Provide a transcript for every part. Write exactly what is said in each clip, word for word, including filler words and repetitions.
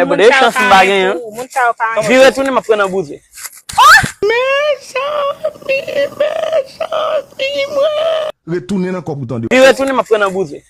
Moun sa yo pa renmen pou ou, moun sa yo pa renmen. Vire tounen, m ap pran nan bouzen. Mezanmi, mezanmi, mwen. Retounen nan kòb ou tande. Vire tounen, m ap pran nan bouzen.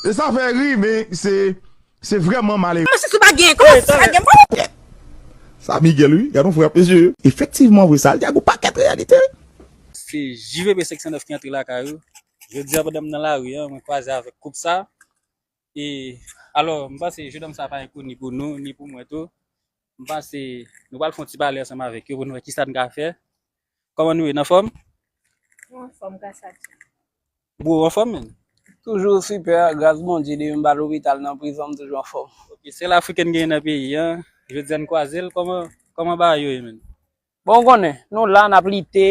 E sa fè ri, men se, se vrèman malere. Mesye, si w pa gen kòb, si w pa gen pwoblèm. Sa Miguel, wi. Gad yon frè, mesye. Efektivman, vre, sa l di a gon pakèt reyalite. Se J V P senk san nèf ki antre lakay ou. Jodi a, pandan m nan lari a, mwen kwaze avèk koup sa. E, alò, m panse jennonm sa pa enkoni pou nou, ni pou mwen tou. M panse nou pral fè yon ti pale ansanm avèk yo pou nou wè kisa n ka fè. Kòman nou ye, n anfòm? Nou anfòm, gras a Dye. Bro, w anfòm, menn? Toujou sipè, gras Bondye, depi m pa lopital nan prizon, m toujou anfòm. Ok, sèl Afriken genyen nan peyi a, jodi a n kwaze l, kòman, kòman bagay yo ye, menn? Bon, ou konnen, nou la, n ap lite,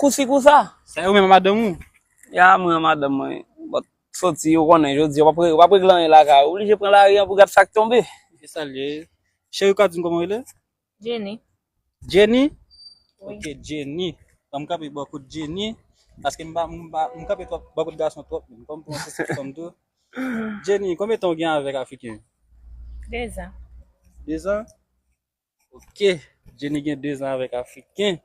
kousi kousa. Sa yo menm madanm ou? Ya, mwen madanm mwen. But, soti, ou konnen, jodi a, w ap re-, w ap regle anyen lakay, ou oblije pran lari a pou gad sa k tonbe. Se sa l ye. Cheri, ou ka di m kòman w rele? Jenny. Jenny? Wi. Ok, Jenny. Ban m kanpe bò kot Jenny, paske m pa, m pa, m kanpe twòp bò kot gason twòp, menm. Kòm pou yon sensib fanm tou. Jenny, konbyen tan w gen avèk Afriken? Dezan. Dezan? Ok, Jenny gen dezan avèk Afriken.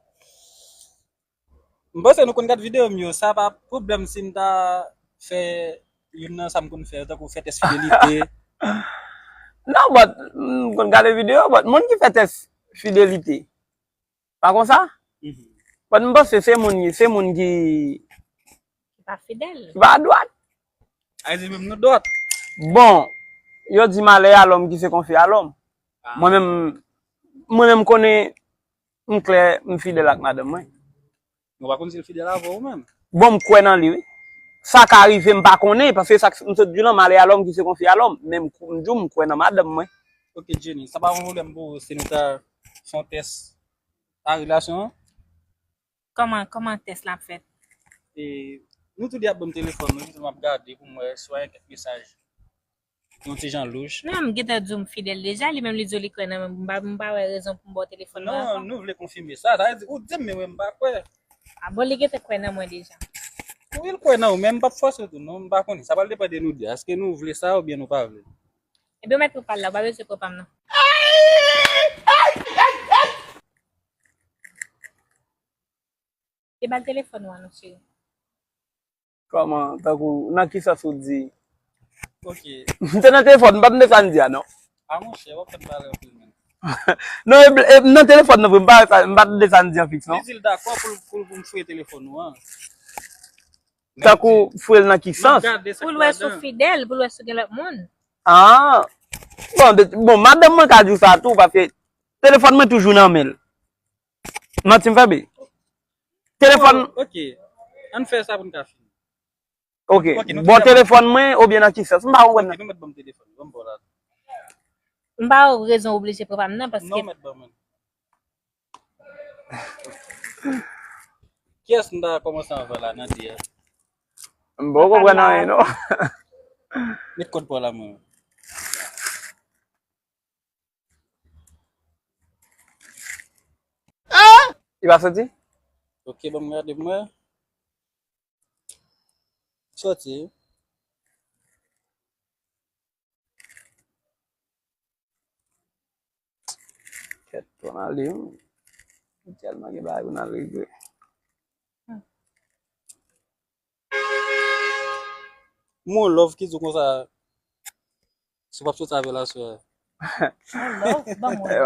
M panse nou konn gad videyo m yo, sa pa pwoblèm si m ta fè youn nan sa m konn fè, tankou fè tès fidelite. Non, but, m konn gade videyo, but moun ki fè tès fidelite, pa konsa? Mhm. But m panse se moun, se moun ki ki pa fidèl. Ki pa dwat. A di menm nou dwat. Bon, yo di malè a lòm ki se konfye a lòm. Ah. Mwen menm, mwen menm konnen m klè, m fidèl ak madanm mwen. Nou pa konn si l fidèl avè w menm. Bon, m kwè nan li, wi. Sa ka rive, m pa konnen, paske sa k, m sot di w lan, malè a lòm ki se konfye a lòm. Men m, m di w, m kwè nan madanm mwen. Ok, Jenny, sa pa yon pwoblèm pou ou si nou ta fè yon tès a relasyon an? Kòman, kòman tès la ap fèt? E, nou tou de ap ban m telefòn nou, jis m ap gade pou m wè si w gen kèk mesaj. Yon ti jan louch. Non, m gentan di w m fidèl deja, li menm li di w li kwè nan mwen, m pa, m pa wè rezon pou m ba w telefòn nan ankò. Non, nou vle konfime sa, sa vle di, ou di m, men mwen m pa kwè. A bon, li gentan kwè nan mwen deja. Wi, l kwè nan ou, men m p ap fòse w tou, non, m pa konnen. Sa pral depann de nou de. Èske nou vle sa oubyen nou pa vle? Ebyen, ou mèt pran pa l la, ou pa bezwen pran pa m nan. E ba l telefòn ou a non, cheri. Kòman? Tankou, nan ki sans ou di? Ok. M te nan telefòn, m pa tande sa n di a, non. A monchè, w ap fè m pale anpil, menm. Non, e, e, nan telefòn nan vre, m pa, m pa tande sa n di an fiks, non. Li di l dakò pou l, pou l, pou m fouye telefòn ou an. Tankou fouye l nan ki sans? Pou l wè si w fidèl, pou l wè si w gen lòt moun. Ah. Bon, de, bon, madanm mwen ka di w sa tou, paske telefòn mwen toujou nan men l. Manti m fè, babe? Telefòn. Oh, ok. Ann fè sa pou n ka fini. Ok. Ok, nou bon, telefòn mwen oubyen nan ki sans? M pa konprann. Ok, nou mèt ban m telefòn. Ban m ba w la. M pa wè rezon w oblije pran pa m nan, paske. Non, mèt ban mwen. Kiyès m ta kòmanse anvan la nan de a? M poko konprann anyen, non. Met kòd pa w la, mwen. Ah! Li pa soti? Ok, ban m gade mwen. Soti. Kèt, pou n ale, wi. Tèlman gen bagay pou n al regle. Mon love ki di w konsa, si w p ap soti avè l aswè a. Mon love, ban mwen.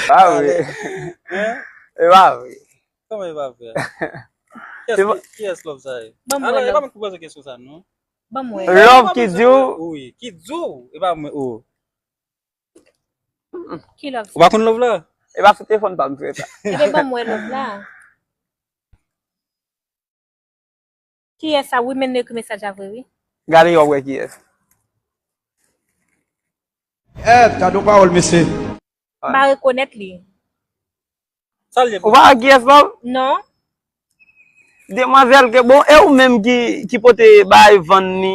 Pa vre. Hein? E pa vre. Kòman e pa vre? Kiyès, kiyès love sa ye? Ban mwen love. Alò, e pa mwen ki poze kesyon sa, non. Ban mwen. Love ki di w. Wi, ki di w, e pa mwen, oh. Ki love sa? Ou pa konn love la? E pa sou telefòn pa m fè sa. Ebyen, ban mwen love la. Kiyès sa? Wi, men nou ekri mesaj la vre, wi. Gade, w ap wè kiyès. Eh, gade yon pawòl, mesye. M pa rekonèt li. Sa l ye? Ou pa wè kiyès, love? Non. Demwazèl ke, bon, e ou menm ki, ki pote bay vann li.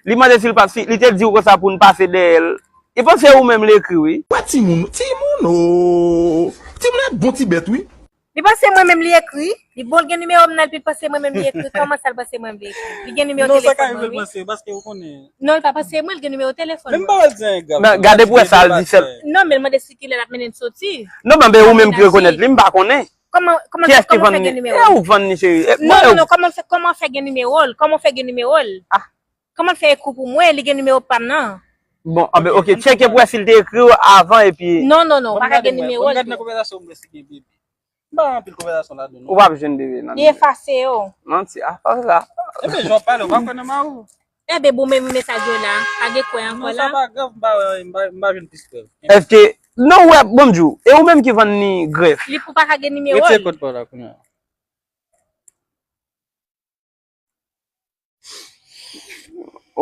Li mande si l pa, si, li te di w konsa pou n pase dèyè l. E panse ou menm l ekri, wi. Wè timoun, timoun, oh. Timoun e bon ti bèt, wi. Li panse mwen menm li ekri. Li bon, l gen nimewo m nan, epi l panse mwen menm li ekri. Kòman sa l panse mwen li ekri? Li gen nimewo telefòn mwen, wi. Non, sa ka rive l panse, paske ou konnen. Non, li pa panse mwen, li gen nimewo telefòn mwen. Men m pa wè di anyen grav. Nan, gade pou wè sa l di sèl. Non, men l mande si kilè l ap mennen l soti. Non, men ou menm ki rekonèt li, m pa konnen. Kòman, kòman, kiyès ki kòman vann fè li? Gen nimewo l? E ou k vann li, cheri. E, non, non, non, kòman fè, kòman fè gen nimewo l? Kòman fè gen nimewo l? Ah. Kòman l fè ekri pou mwen, li gen nimewo pa m nan? Bon, anben, ok, tcheke pou wè si l te ekri w avan epi. Non, non, non, ou pa ka gen nimewo l tou. Gad nan konvèsasyon mwen si gen bebe. M pa anpil konvèsasyon ladan, non. Ou p ap jwenn bebe nan. Li efase yo. Manti, a pa sa. Enben, jan w pale, ou pa kwè nan mari w? Enben, bon, men mesaj yo la, pa gen kwè ankò la. Non, sa pa grav, m pa, m pa, m pa jwenn plis prèv. Èske, non, wè, bon, m di w, e ou menm ki vann li grèf. Li pou pa ka gen nimewo l. Retire kòd pa w la, kounye a.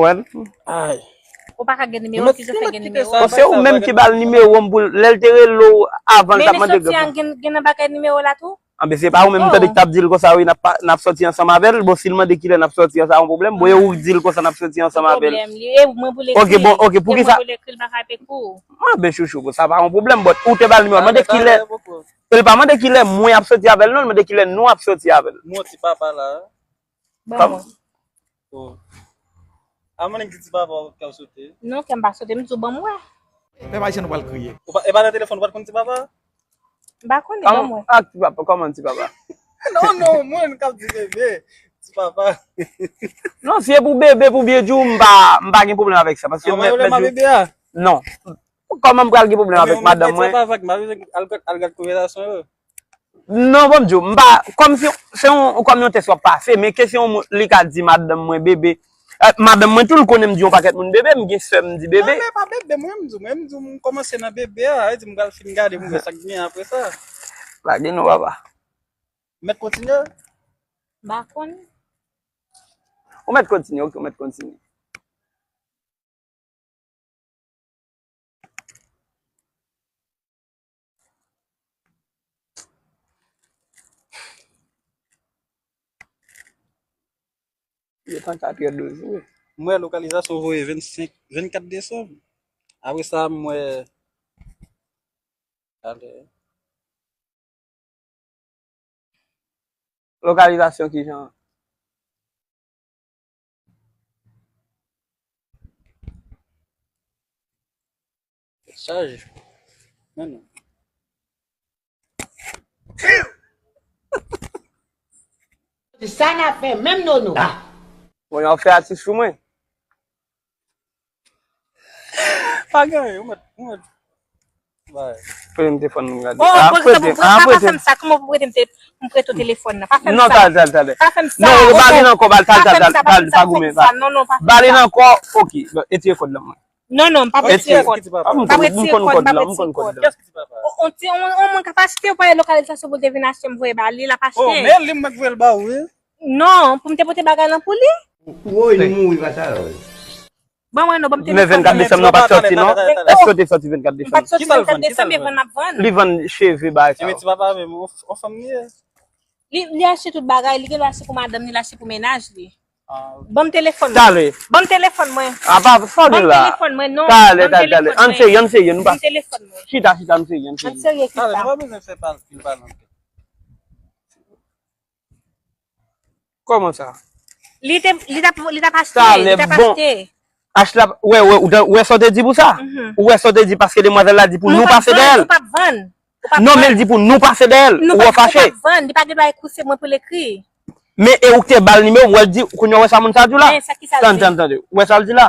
Wè. Ay. Ou pa ka gen nimewo, ki jan fè gen nimewo? Bon, se ou menm ki ba l nimewo m pou l, lè l te rele w avan, l t ap mande grèf. Men, men soti an gen, gen nan bagay nimewo la tou? Anben, se pa ou menm m tande ki t ap di l konsa, wi, n ap pa, n ap sòti ansanm avè l. Bon, si l mande kilè n ap sòti an, sa yon pwoblèm. Bon, e ou k di l konsa n ap sòti ansanm avè l. Pwoblèm li. E mwen pou l ekri. Ok, bon, ok, pou ki sa? E mwen pou l ekri, l pa ka epi kou. Anben, chouchou, bon, sa pa yon pwoblèm, but ou te ba l nimewo, mande kilè. E l pa mande kilè mwen ap sòti avè l, non, l mande kilè nou ap sòti avè l. Mwen ti papa la. Ban mwen. Oh. A mwen ki ti papa w k ap sote. Non, kè m pa sote, m di w ban mwen. Pèp ayisyen nou pral kriye. Ou pa, e pa nan telefòn ou pa t konn ti papa? M pa konnen, ban mwen. Ak ti papa, kòman ti papa? Non, non, moun k ap di bebe, ti papa. Non, si e pou bebe, pou byen di w, m pa, m pa gen pwoblèm avèk sa, paske mwen, mwen, bebe a? Non. Kòman m pral gen pwoblèm avèk madanm mwen? Al gad, al gad konvèsasyon yo. Non, bon, m di w, m pa, kòm si, se yon, kòm yon tès w ap pase, men ke se yon moun, li ka di madanm mwen bebe. Eh, madanm mwen tou, l konnen m di yon pakèt moun bebe, m gen sè m di bebe. Non, men pa bebe, mwen, m di w, mwen, m di w, m kòmanse nan bebe a, sa vle di m pral fin gade pou m wè sa k gen apre sa. Pa gen non, papa. M mèt kontinye? M pa konn. Ou mèt kontinye, ok, ou mèt kontinye. Yo tan kat è douz, wi. M wè lokalizasyon voye vennsenk, vennkat desanm. Apre sa, m wè, talè. Lokalizasyon kijan? Chaje. Men non. Sa n ap fè menm, Nono? Bon, y ap fè atis sou mwen. Pa gen anyen, ou mèt, ou mèt. Prete m telefòn m gade. Oh, ah, prete, prete, ah, pa, pa fè m sa. Kòman pou prete m te, pou prete w telefòn nan? Pa fè m sa. Non, talè, talè, talè. Pa fè m sa. Non, ba li nan kò, ba li, talè, talè, talè, pa goumen. Non, non, pa fè m sa. Ba li nan kò, ok. Bon, retire kòd la mwen. Non, non, m pa retire kòd. M pa retire kòd, m pa retire kòd. On, on, on moun k ap achte, ou pa gen lokalizasyon pou l te vin achte, m voye ba li, l ap achte. Oh, men li m mèt voye l ba ou, wi. Non, pou m te pote bagay lan pou li. Woy, nou mouri pa sa la, wi. Ban mwen non, ban m telefòn. Men vennkat desanm nan pa t sòti non. Èske w te sòti vennkat desanm? M pa t sòti vennkat desanm, men vann m ap vann. Li vann cheve bagay sa yo. Ebyen ti papa menm, on fanm li ye. Li, li achte tout bagay, li gen dwa achte pou madanm ni, li achte pou mennaj li. Ban m telefòn mwen. Talè. Ban m telefòn mwen. A pa sa w di la. Ban m telefòn mwen, non. Talè, talè, talè. Ann serye, ann serye, nou pa. Ban m telefòn mwen. Chita, chita, ann serye, ann serye. Ann serye, chita. Talè, nou pa bezwen fè pal, pil pale. Kòman sa? Li te, li t ap, li t ap achte, li t ap achte. Ach la, wè, wè, ou wè sa w te di pou sa? Ou wè sa w te di paske demwazèl la di pou nou pase dèyè l? Nou p ap vann, nou p ap vann. Non, men l di pou nou pase dèyè l. Ou wè fache. Nou p ap vann, li pa gen dwa ekri, se mwen pou l ekri. Men e ou k te ba l nimewo m, wè l di, kounye a w wè sa moun sa di w la? Tann, tann, tande. Ou wè sa l di la?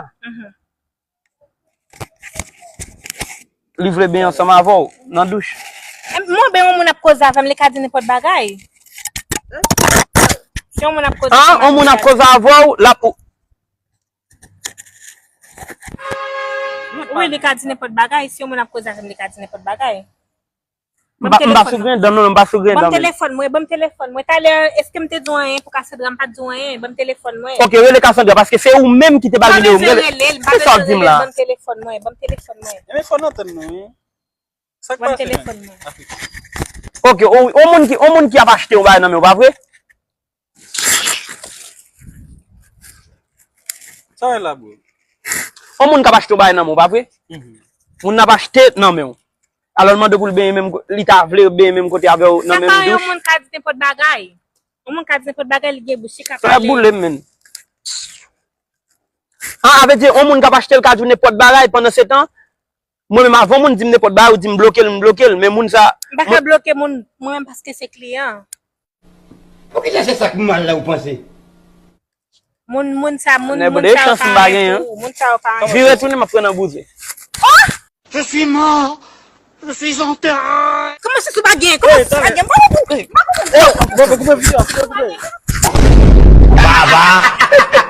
Li vle benyen ansanm avè w nan douch. Mwen, ben, yon moun ap koze avè m, li ka di nenpòt bagay. Si yon moun ap koze avè m, yon moun ap koze avè w, l ap. Wi, li ka di nenpòt bagay. Si yon moun ap koze avè m, li ka di nenpòt bagay. M pa, m pa sou grenn dan m, non, m pa sou grenn dan m. Ban m telefòn mwen, ban m telefòn mwen. Talè, èske m te di w anyen pou Cassandra? M pa t di w anyen, ban m telefòn mwen. Ok, rele Cassandra, paske se ou menm ki te ba l nimewo m. Rele, rele, m pa bezwen rele l, ban m telefòn mwen, ban m telefòn mwen. Ebyen, fò n antann nou, wi. Sa k pase, men? Ban m telefòn mwen. Ok, on, on moun ki, on moun ki ap achte yon bagay nan men w, pa vre? Sa w la, bro? On moun k ap achte yon bagay nan men w, pa vre? Moun nan ap achte nan men w. Alò l mande w pou l benyen menm, li ta vle benyen menm kote avè w nan menm douch. Sa pa yon moun ka di nenpòt bagay. Yon moun ka di nenpòt bagay, li gen bouch li ka pale. Sa boule m, menn. An, avè di, yon moun k ap achte l ka di w nenpòt bagay, pandan se tan, mwen menm avan moun di m nenpòt bagay, ou di m bloke l, m bloke l, men moun sa. M pa ka bloke moun, mwen menm paske se kliyan. Poukisa se sa k mal la ou panse? Moun moun sa moun moun sa yo pa renmen tou. Moun sa yo pa renmen. Vire tounen m ap pran nan bouzen. Je suis mort. Je suis enterré. Kòman se sou pa gen? Kòman se sou pa gen? Mwen mwen mwen mwen. Baba.